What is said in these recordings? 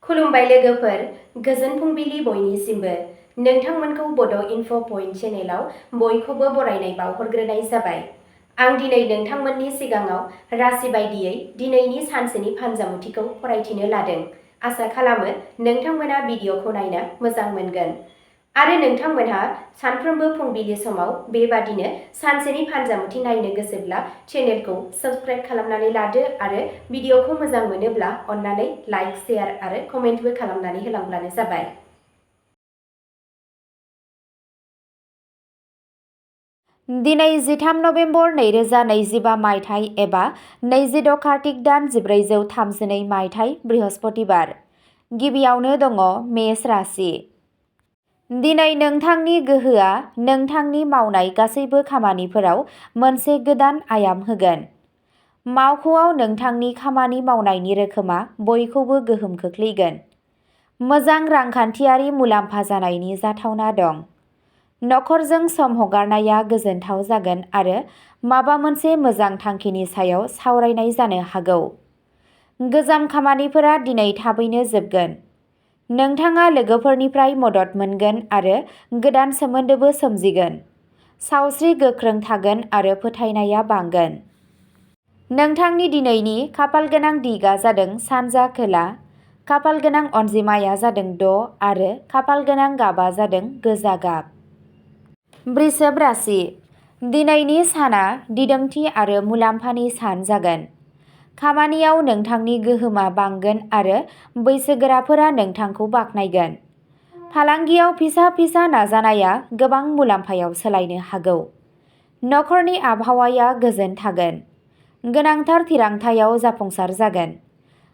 खुलुमबाय लोगोफोर, गोजोन फुंबिलि बयनिसिमबो। नोंथांमोनखौ बड' इनफ' पइन्ट चेनेलाव बयखौबो बरायनाय बावहरग्रोनाय जाबाय। आं दिनै नोंथांमोननि सिगाङाव राशि बायदियै दिनैनि सानसेनि फानजामुथिखौ फरायथिनो लादों। आसा खालामो नोंथांमोना भिडिअ'खौ नायनो मोजां मोनगोन। आरो नोंथांमोनहा सानफ्रोमबो फुंबिलि समाव बेबादिनो सानसेनि फानजामुथि नायनो गोसोब्ला चेनेलखौ साबस्क्राइब खालामनानै लादो आरो भिडिअ'खौ मोजां मोनोब्ला अन्नानै लाइक, शेयार आरो कमेन्टबो खालामनानै होलांब्लानो जाबाय। दिनै 13 नभेम्बर 2025 मायथाइ एबा 22 कार्तिक दान 1432 मायथाइ बृहस्पतिबार। गिबियावनो दङ मेष राशि। दिनै नोंथांनि गोहोआ नोंथांनि मावनाय गासैबो खामानिफोराव मोनसे गोदान आयाम होगोन। मावख'आव नोंथांनि खामानि मावनायनि रोखोमा बयखौबो गोहोम खोख्लैगोन। मोजां रांखान्थियारि मुलाम्फा जानायनि जाथावना दं। नखरजों सम हगारनाया गोजोनथाव जागोन आरो माबा मोनसे मोजां थांखिनि सायाव सावरायनाय जानो हागौ। गोजाम खामानिफोरा दिनै थाबैनो जोबगोन। नोंथाङा लोगोफोरनिफ्राय मदद मोनगोन आरो गोदान सोमोन्दोबो सोमजिगोन। सावस्रि गोख्रों थागोन आरो फोथायनाया बांगोन। नोंथांनि दिनैनि खाफालगोनां दिगआ जादों सानजा खोला, खाफालगोनां अनजिमाया जादों 6 आरो खाफालगोनां गाबआ जादों गोजा गाब। वृषभ राशि। दिनैनि साना दिदोमथि आरो मुलाम्फानि सान जागोन। खामानियाव नोंथांनि गोहोमा बांगोन आरो बैसोगोराफोरा नोंथांखौ बाख्नायगोन। फालांगियाव फिसा नाजानाया गोबां मुलाम्फायाव सोलायनो हागौ। नखरनि आबहावाया गोजोन थागोन। गोनांथार थिरांथायाव जाफुंसार जागोन।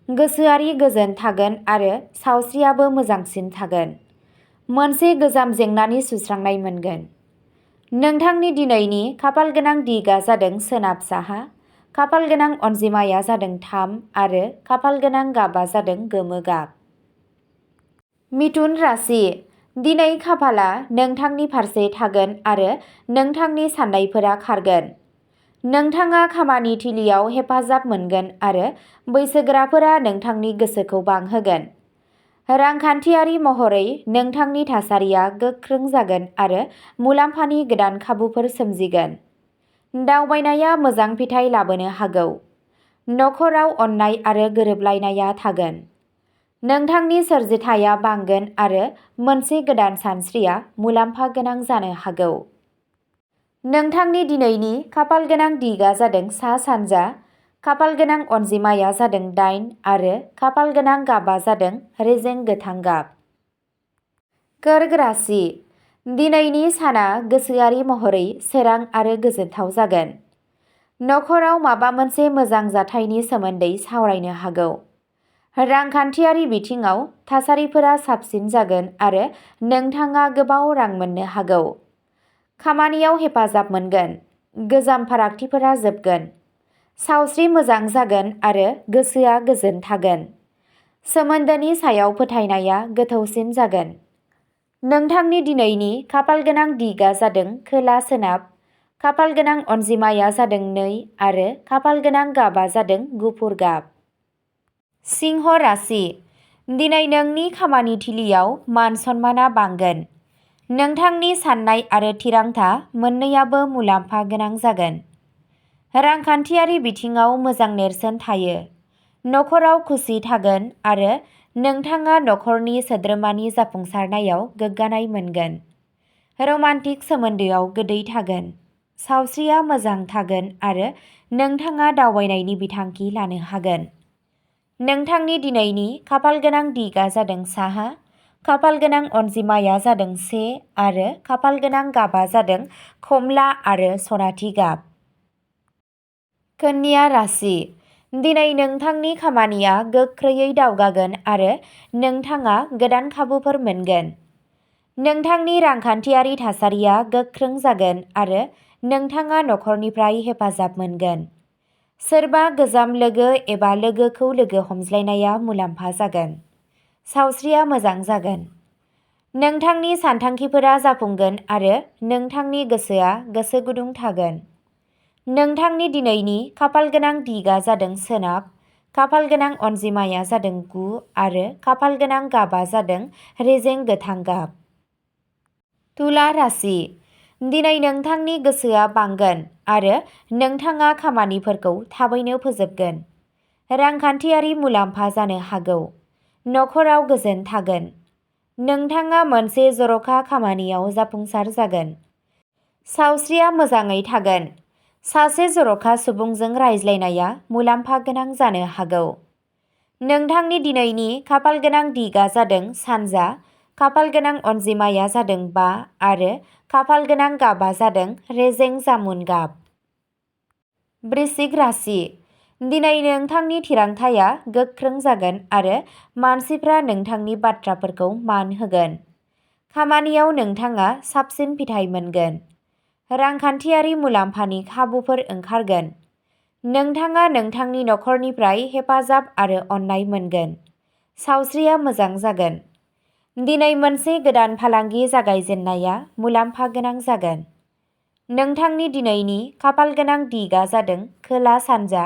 गोसोआरि गोजोन थागोन आरो सावस्रियाबो मोजांसिन थागोन। मोनसे गोजाम जेंनानि सुस्रांनाय मोनगोन। नोंथांनि दिनैनि खाफालगोनां दिगआ जादों सोनाब साहा, खाफालगोनां अनजिमाया जादों 3 आरो खाफालगोनां गाबआ जादों गोमो गाब। मिथुन राशि। दिनै खाफालआ नोंथांनि फारसे थागोन आरो नोंथांनि साननायफोरा खारगोन। नोंथाङा खामानि थिलियाव हेफाजाब मोनगोन आरो बैसोगोराफोरा नोंथांनि गोसोखौ बांहोगोन। रांखान्थियारि महरै नोंथांनि थासारिया गोख्रों जागोन आरो मुलाम्फानि गोदान खाबुफोर सोमजिगोन। दावबायनाया मोजां फिथाय लाबोनो हागौ। नखराव अननाय आरो गोरोबलायनाया थागोन। नोंथांनि सोरजिथाया बांगोन आरो मोनसे गोदान सानस्रिया मुलाम्फा गोनां जानो हागौ। नोंथांनि दिनैनि खाफालगोनां दिगआ जादों सा-सानजा, खाफालगोनां अनजिमाया जादों 8 आरो खाफालगोनां गाबआ जादों रेजें गोथां गाब। कर्क राशि। दिनैनि साना गोसोआरि महरै सोरां आरो गोजोनथाव जागोन। नखराव माबा मोनसे मोजां जाथायनि सोमोन्दै सावरायनो हागौ। रांखान्थियारि बिथिङाव थासारिफोरा साबसिन जागोन आरो नोंथाङा गोबाव रां मोननो हागौ। खामानियाव हेफाजाब मोनगोन। गोजाम फारागथिफोरा जोबगोन। सावस्रि मोजां जागोन आरो गोसोआ गोजोन थागोन। सोमोन्दोनि सायाव फोथायनाया गोथौसिन जागोन। नोंथांनि दिनैनि खाफालगोनां दिगआ जादों खोला-सोनाब, खाफालगोनां अनजिमाया जादों 2 आरो खाफालगोनां गाबआ जादों गुफुर गाब। सिंह राशि। दिनै नोंनि खामानि थिलियाव मान-सन्मानआ बांगोन। नोंथांनि साननाय आरो थिरांथा मोन्नैआबो मुलाम्फा गोनां जागोन। रांखान्थियारि बिथिङाव मोजां नेरसोन थायो। नखराव खुसि थागोन आरो नोंथाङा नखरनि सोद्रोमानि जाफुंसारनायाव गोग्गानाय मोनगोन। रमान्टिक सोमोन्दोआव गोदै थागोन। सावस्रिया मोजां थागोन आरो नोंथाङा दावबायनायनि बिथांखि लानो हागोन। नोंथांनि दिनैनि खाफालगोनां दिगआ जादों साहा, खाफालगोनां अनजिमाया जादों 1 आरो खाफालगोनां गाबआ जादों खमला आरो सनाथि गाब। कन्या राशि। दिनै नोंथांनि खामानिया गोख्रैयै दावगागोन आरो नोंथाङा गोदान खाबुफोर मोनगोन। नोंथांनि रांखान्थियारि थासारिया गोख्रों जागोन आरो नोंथाङा नखरनिफ्राय हेफाजाब मोनगोन। सोरबा गोजाम लोगो एबा लोगोखौ लोगो हमज्लायनाया मुलाम्फा जागोन। सावस्रिया मोजां जागोन। नोंथांनि सानथांखिफोरा जाफुंगोन आरो नोंथांनि गोसोआ गोसो गुदुं थागोन। नोंथांनि दिनैनि खाफालगोनां दिगआ जादों सोनाब, खाफाल गोनां अनजिमाया जादों 9 आरो खाफाल गोनां गाबा जादों रेजें गोथां गाब। तुला राशि। दिनै नोंथांनि गोसोआ बांगोन आरो नोंथाङा खामानिफोरखौ थाबैनो फोजोबगोन। रांखान्थियारि मुलाम्फा जानो हागौ। नखराव गोजोन थागोन। नोंथाङा मोनसे जर'खा खामानियाव जाफुंसार जागोन। सावस्रिया मोजाङै थागोन। सासे जर'खा सुबुंजों रायज्लायनाया मुलाम्फा गोनां जानो हागौ। नोंथांनि दिनैनि खाफाल गोनां दिगा जादों सानजा, खाफाल गोनां अनजिमाया जादों 5 आरो खाफाल गोनां गाबा जादों रेजें जामुन गाब। वृश्चिक राशि। दिनै नोंथांनि थिरांथाया गोख्रों जागोन आरो मानसिफ्रा नोंथांनि बाथ्राफोरखौ मान होगोन। खामानियाव नोंथाङा साबसिन फिथाइ मोनगोन। रांखान्थियारि मुलाम्फानि खाबुफोर ओंखारगोन। नोंथाङा नोंथांनि नखरनिफ्राय हेफाजाब आरो अननाय मोनगोन। सावस्रिया मोजां जागोन। दिनै मोनसे गोदान फालांगि जागायजेननाया मुलाम्फा गोनां जागोन। नोंथांनि दिनैनि खाफाल गोनां दिगा जादों खोला सानजा,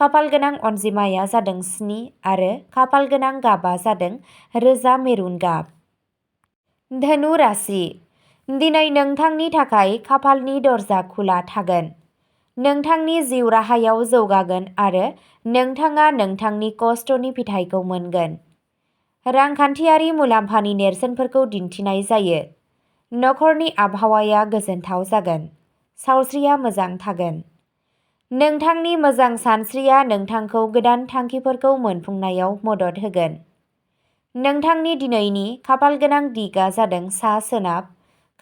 खाफाल गोनां अनजिमाया जादों 7 आरो खाफाल गोनां गाबा जादों रोजा मेरुन गाब। धनु राशि। दिनै नोंथांनि थाखाय खाफालनि दरजा खुला थागोन। नोंथांनि जिउ राहायाव जौगागोन आरो नोंथाङा नोंथांनि खस्थ'नि फिथाइखौ मोनगोन। रांखान्थियारि मुलाम्फानि नेरसोनफोरखौ दिन्थिनाय जायो। नखरनि आबहावाया गोजोनथाव जागोन। सावस्रिया मोजां थागोन। नोंथांनि मोजां सानस्रिया नोंथांखौ गोदान थांखिफोरखौ मोनफुंनायाव मदद होगोन। नोंथांनि दिनैनि खाफाल गोनां दिगा जादों सा सोनाब,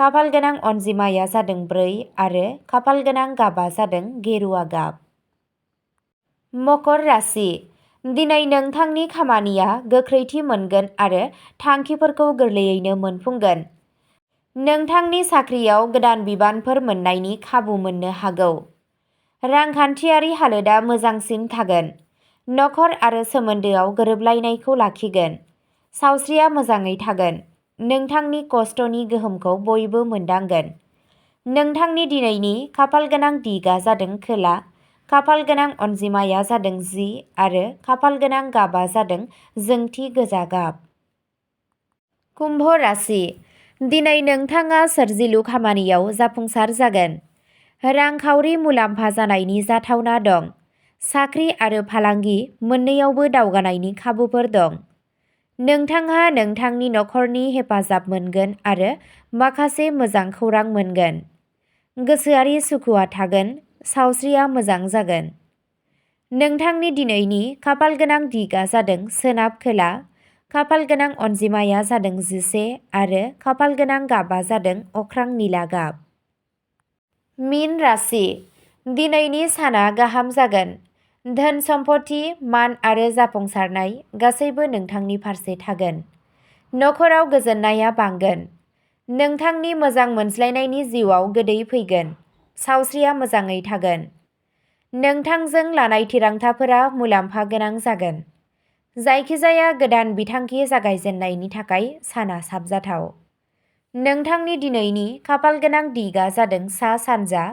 खाफाल गोनां अनजिमाया जादों 4 आरो खाफाल गोनां गाबा जादों गेरुवा गाब। मकर राशि। दिनै नोंथांनि खामानिया गोख्रैथि मोनगोन आरो थांखिफोरखौ गोरलैयैनो मोनफुंगोन। नोंथांनि साख्रियाव गोदान बिबानफोर मोन्नायनि खाबु मोननो हागौ। रांखान्थियारि हालोदा मोजांसिन थागोन। नखर आरो सोमोन्दोआव गोरोबलायनायखौ लाखिगोन। सावस्रिया मोजाङै थागोन। नोंथांनि खस्थ'नि गोहोमखौ बयबो मोनदांगोन। नोंथांनि दिनैनि खाफाल गोनां दिगा जादों खोला, खाफाल गोनां अनजिमाया जादों 10 आरो खाफाल गोनां गाबा जादों जोंथि गोजा गाब। कुम्भ राशि। दिनै नोंथाङा सोरजिलु खामानियाव जाफुंसार जागोन। रांखावरि मुलाम्फा जानायनि जाथावना दं। साख्रि आरो फालांगि मोन्नैयावबो दावगानायनि खाबुफोर दं। नोंथाङा नोंथांनि नखरनि हेफाजाब मोनगोन आरो माखासे मोजां खौरां मोनगोन। गोसोआरि सुखुआ थागोन। सावस्रिया मोजां जागोन। नोंथांनि दिनैनि खाफाल गोनां दिगा जादों सोनाब खोला, खाफाल गोनां अनजिमाया जादों 11 आरो खाफाल गोनां गाबा जादों अख्रां निला गाब। मीन राशि। दिनैनि साना गाहाम जागोन। धोन सम्पथि, मान आरो जाफुंसारनाय गासैबो नोंथांनि फारसे थागोन। नखराव गोजोननाया बांगोन। नोंथांनि मोजां मोनज्लायनायनि जिउआव गोदै फैगोन। सावस्रिया मोजाङै थागोन। नोंथांजों लानाय थिरांथाफोरा मुलाम्फा गोनां जागोन। जायखिजाया गोदान बिथांखि जागायजेननायनि थाखाय साना साबजाथाव। नोंथांनि दिनैनि खाफाल गोनां दिगा जादों सा सानजा,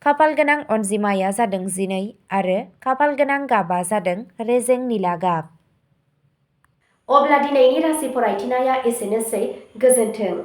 खाफाल गोनां अनजिमाया जादों 12 आरो खाफाल गोनां गाबा जादों रेजें निला गाब। अब्ला दिनैनि राशि फरायथिनाया एसेनोसै। गोजोन्थों।